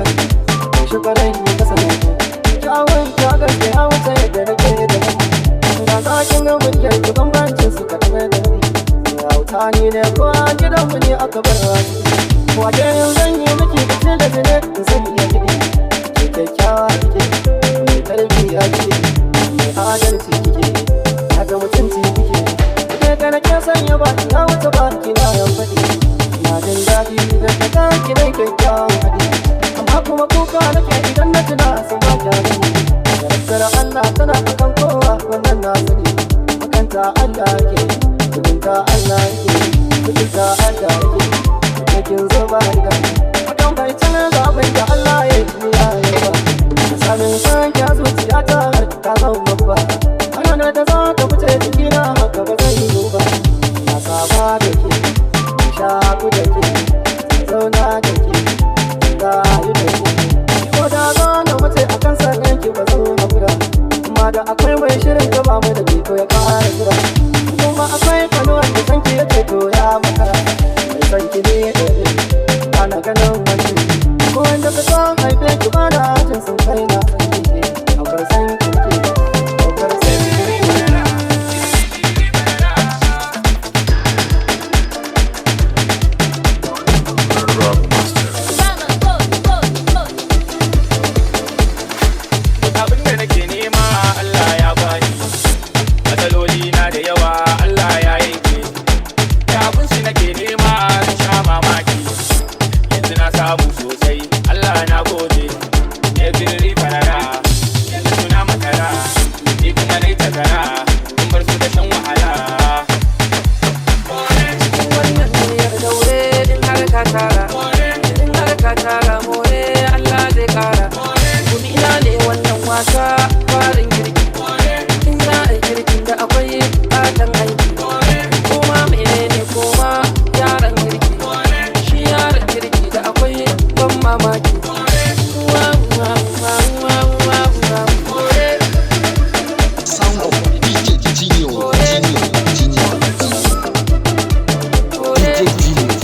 hari. Shi kwarai ya kasance kyawun ya gaske ya wuce yadda nake da ni. Da zakin ga muryar ki, bambancin su kaɗan da ni. Hauta ni ne, ko a gidanmu ne aka bar wani. Wake zan yi miki fice da zine in san iya kiɗi. Ke kyakkyawa kike, mai tarbiyya kike, mai adalci kike, haka mutunci kike. Ke da nake sanya ba ya wuce ba kina yan faɗi. Ina jin daɗi idan na ga ki dai kyakkyawan haɗi. Amma kuma kuka nake idan na tuna sun ba kya gani. Yardar Allah tana akan kowa, wannan na sani. Makanta Allah ke, kudinta Allah ke, kudinta Allah ke. Kin zo ba riga. Hakan bai canza abin da Allah ya yi ya yi ba. Samin san ya zuciya ta har ta zama babba. Ranar da za ka fice jikina, haka ba zai yiwu ba. Na saba da ke, shaku da ke, zauna da ke, rayu da ke. Ko da za na mace a kan sanin ki, ba zan hakura. Amma da akwai mai shirin gaba mu da ke, to ya kara kira. Kuma akwai kanuwar da sanki yake, to ya makara. Mai san ki ne ɗaya, ana ganin wani. Ko wanda ka san haife ki, ba na jin sun kai na san ki. Aukar san ki ke, aukar san ki. Rock Master. Abin da nake nema Allah ya bani, matsaloli na da yawa Allah ya yanke. Da abin su nake nema sun sha mamaki, yanzu na samu sosai, Allah na gode. Every farara yanzu suna makara, ni kuma nai takara, in bar su da shan wahala. Wannan duniyar daure, in har ka tara, in har ka tara, more, Allah zai kara. Gumi ina ne wannan wasa farin girki, in za a yi girkin da akwai fatan aiki. Koma menene, koma yaran girki, shi yaran girki da akwai ban mamaki. Wa, wa, wa, wa, wa, wa, more. Sound of DJ Junior, Junior, Junior, More. DJ Junior.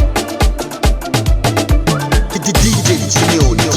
DJ Junior.